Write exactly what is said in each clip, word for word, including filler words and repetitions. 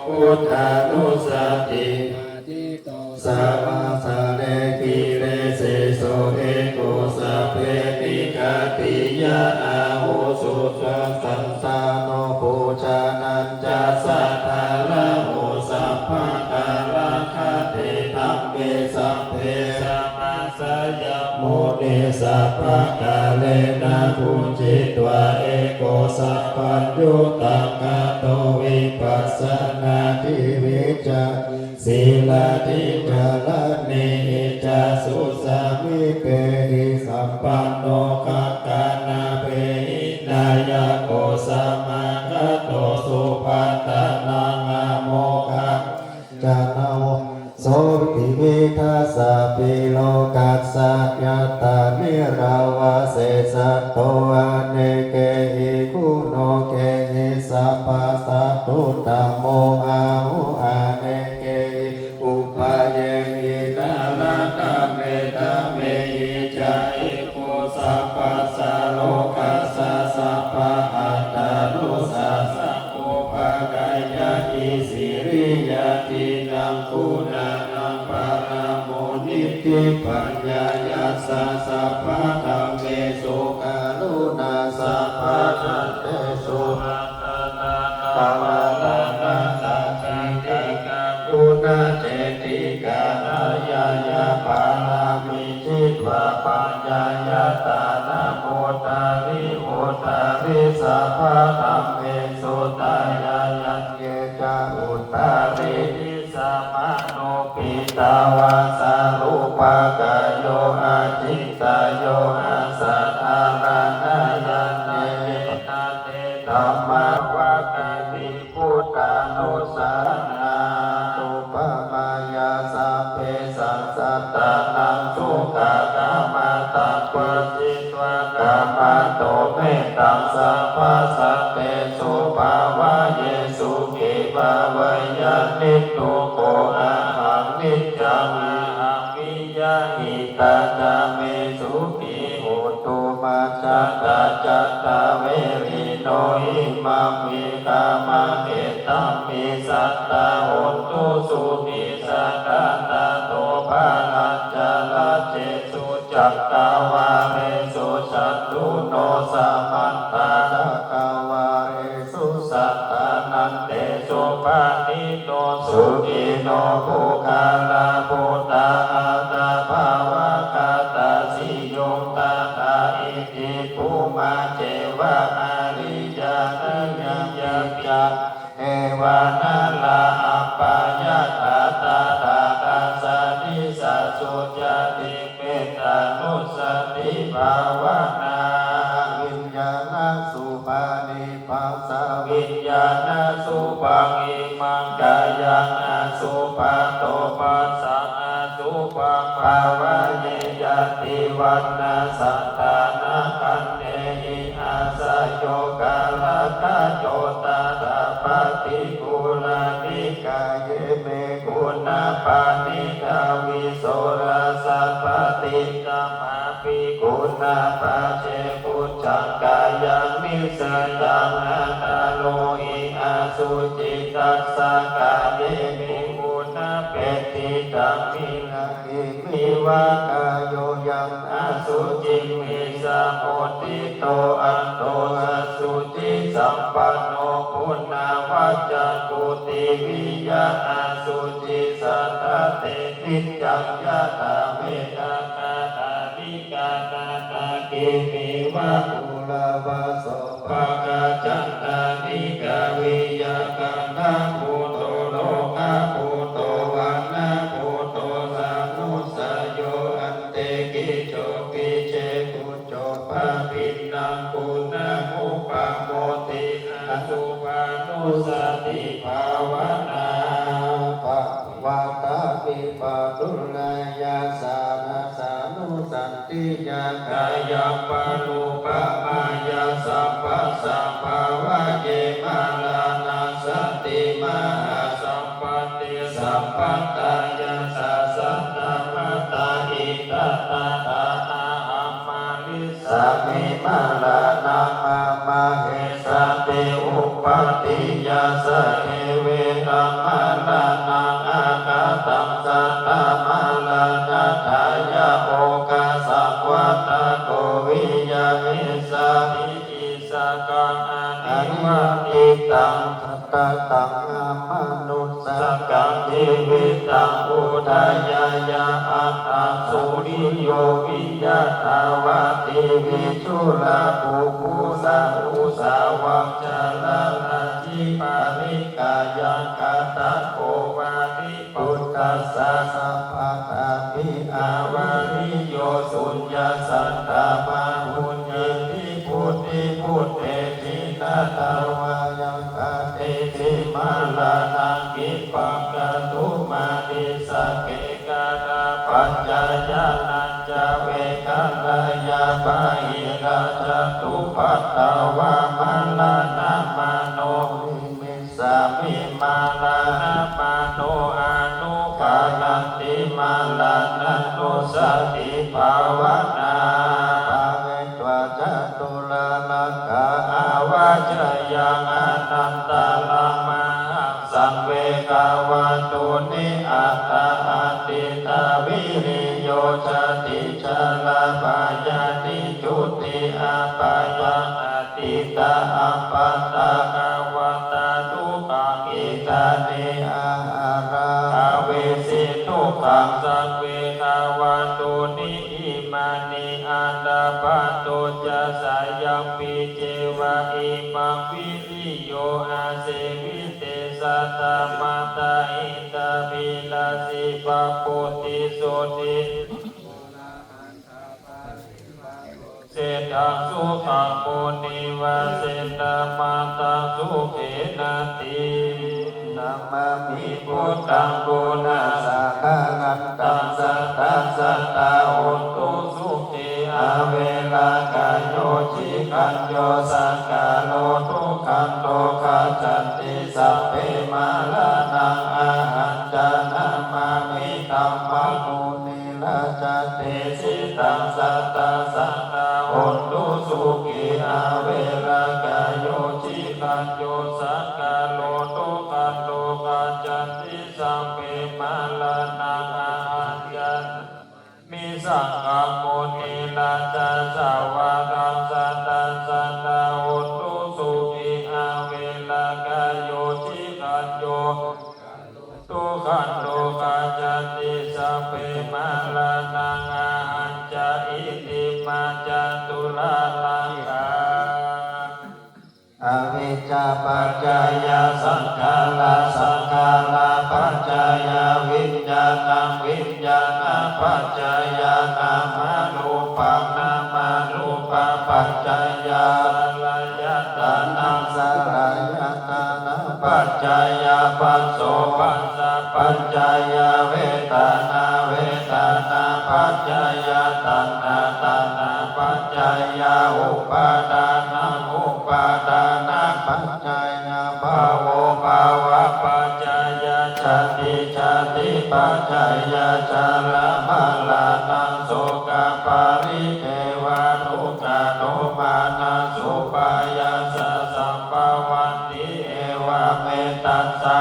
Buddhānussati. Samasale giriseso eko sabbe nikkhantiyā ahuso, svassasāno pūjanañca sādaraho, sabbakārakkhandhe dhamme sabbe samasāya muni, sabbakālena bhuñjitvā eko sabbaññutaṃ kāto vipassanādī vica sīlādhikaraṇehi ca, susamīpehi sampanno gaganābhiññāṇago, samāgato supaṭṭhāno amoghajano, so tividhasappi lokassa ñātā nirvāsesato, anekehi guṇokehi sabbasathuttamo ahu, anekehi upāyehi nānāgadambaramehi ca, eko sabbasā lokassa sabbahattaro, sāsago pādaññāhi siriyā, khīṇaṃ guṇānaṃ paramoniṭṭhi, paññāya ca sabbadhammesu karuṇā, sabbasatthisu attadhammapālanaṃ sacchikā guṇacetikā, ñāṇāya pāramī jitā paññāya dānamuttariṃ uttariṃ, sabbadhammesu taññāya ñeññe ca uttariṃ, nissimānūpitā vāsarūpakāyo acintayyo asaddharā, nāññamaññeyye taṃ te dhammā vadanti buddhānussāsanaṃ. Upamāya sabbesaṃ sattānaṃ sukhakamantaṃ, pūretvā kāmanto mettaṃ sabbasattesu bhāvaye, sukhī bhāveyyāti. Dukkho ahaṃ niccaṃ, ahaṃ piyā, hitā ca me sukhī hotu, majjhattā ca dvārattā verino, imaṃ me khamattha. Ettāpi sattā hontu sukhī sadā, tato ātarā ca rajesu, cakkavāḷesu catuno, samantā cakkavāḷesu, attanāmesu bhāsito, sukhino puggalā, buddhā anuggahā pakatāsi, yo tathā iti. Bhummā ceva ariyaṃ, ariyaṃ eva narā, appayantattā dassāmi, sā sucati mettānussati bhāvanā. Viññāṇasubhāni bhāsā, viññāṇasubhaṃ imaṃ, kāyaṃ asubhato bhāsā, asubhaṃ bhāvaye, yadi vaṇṇaṃ candamā gandhā, āsayo kālakāyo tathā, paṭighūṭanikāye me guṇapāṇidhā, vīso rājā paṭikkama bhikkhūnaṃ, pacce phuṭṭhakāyaṃ nissitaṃ, athāro hi asuci, tassa kāye bhikkhūnaṃ peṭṭhitaṃ, piṇḍamekamiva kāyo, yaṃ asuciṃ visamuṭṭhito, atho asucisampanno, puṇṇavaccako tiviya asuci, sattha te niccaṃ, yathā me ghataṭṭhā likkhāta, tathā gimheva kurāvaso, paṭighaṇḍanikā viyā, gandhabbūto lokabhūto vaṇṇabbūto saṃsayuṃ, ante kicco picce bhujjo pabhinnaṃ guṇaṃ upamodhi, asubhānussati bhāvanā. Pavattani pāturayyāsāna sānussatiyā, kāyappānubhāvāya sabbasambhāvaye, mārānasati mahāsaṅghanti, sabbattha yassa saddhiṃ attadhammataṃ, idha tattha aham marissāmi, mārānaṃ mārānasati, uppādi yassa devesaṃ manussakaṃ jīvitaṃ udayāya aṭṭha suriyo viya dvādī vijulā kukkura ujavā jalā rājī palighayaṃ katako vāti buddhassa sabbadā pi avariyo suññā santamā puññehi buddhi bhutehi na dvāyaṃ katehi maraṇaṃ khippaṃ kātumanissagge ghānapaccayānañca vegaṇāya pahīnajātiyuppadā maraṇamāno nissāmi maraṇamāno anupayanti maraṇānussatibhāvanā bhāvetvā caturārakkha avajjayaṃ anantaṃ mahāsaṃ vegavaduni aṭṭha atītā viriyo jāti jarā byādhi juti apāyā atītā appattā kavata dukkhā khīṇāni āhārā avesi dukkhaṃ saṃvegavaduni imāni anappato ca sayampi ceva imaṃ viriyo asevite saddamattā hitābhilashi papuṭisuti seṭṭhaṃ sukhaṃ munivaravacanaṃ sukhena ti. Namāmi buddhaṃ guṇāgarantaṃ sadā sadā hontu sukhī averā kāyo cirañño saṅkhāro dukkhato gacchanti sabbe maraṇaṃ ahañca namāmi dhammaṃ muni rājādesitaṃ sadā sadā hontu sukhī averā kāyo cirañño saṅkhāro dukkhato gacchanti sabbe maraṇaṃ ahañca namāmi saṅghaṃ muni rājasāvakaṃ sadā sadā hontu sukhī averā kāyo cirañño dukkhato gacchanti sabbe maraṇaṃ ahañca. Iti maccaturarakkhā avijjāpaccayā saṅkhārā saṅkhārappaccayā viññāṇaṃ viññāṇappaccayā nāmarūpaṃ nāmarūpapaccayā saḷāyatanaṃ saḷāyatanapaccayā phasso phassappaccayā vedanā vedanāpaccayā taṇhā taṇhāpaccayā upādānaṃ upādānapaccayā bhavo bhavapaccayā jāti jātipaccayā jarāmaraṇaṃ sokaparidevadukkhadomanassupāyāsā saṃ bhavanti evametassa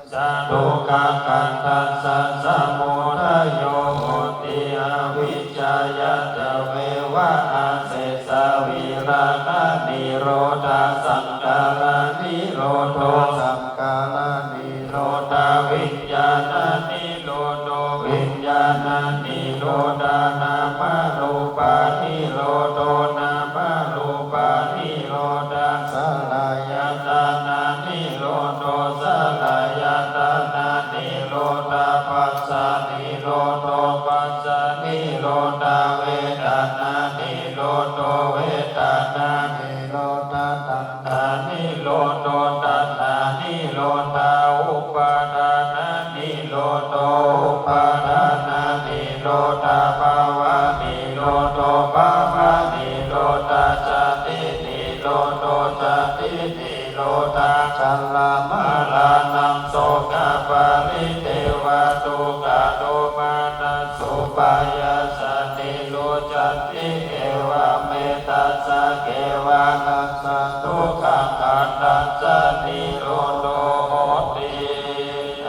saṅkhārassa dukkhakkhandhassa samudayo hoti avijjāya tveva asesavirāganirodhā saṅkhāranirodho saṅkhāranirodhā viññāṇanirodho viññāṇanirodhā nāmarūpanirodho nāmarūpanirodhā saḷāyatanirodho saḷāyatananirodhā phassanirodho phassanirodhā vedanānirodho vedanānirodhā taṇhānirodho taṇhānirodhā upādānanirodho upādānanirodhā bhavanirodho bhavanirodhā jātinirodho jātinirodhā jarāmaraṇaṃ sokaparidevadukkhadomanassupāyāsā nirujjhanti evametassa kevalassa dukkhakkhandhassa nirodho hoti.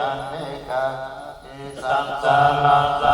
Anekā saṃsārassa